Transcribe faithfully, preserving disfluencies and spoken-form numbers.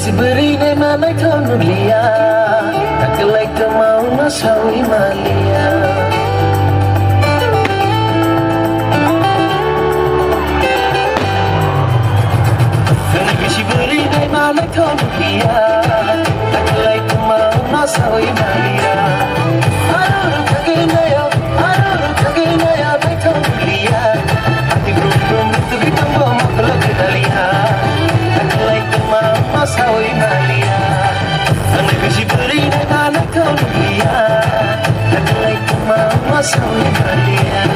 Sibiri nei mana kau nulia, takalai kamau na sawi malia. Sibiri nei mana kau nulia, takalai kamau na sawi malia. Aruru kagina yo, aruru kagina yo, nei kau nulia. Ati brum brum, tu kita mo mo kala kita lia. Takalai kamau na sawi malia. Ana bisi beri na na na kau nulia. Takalai kamau na sawi malia.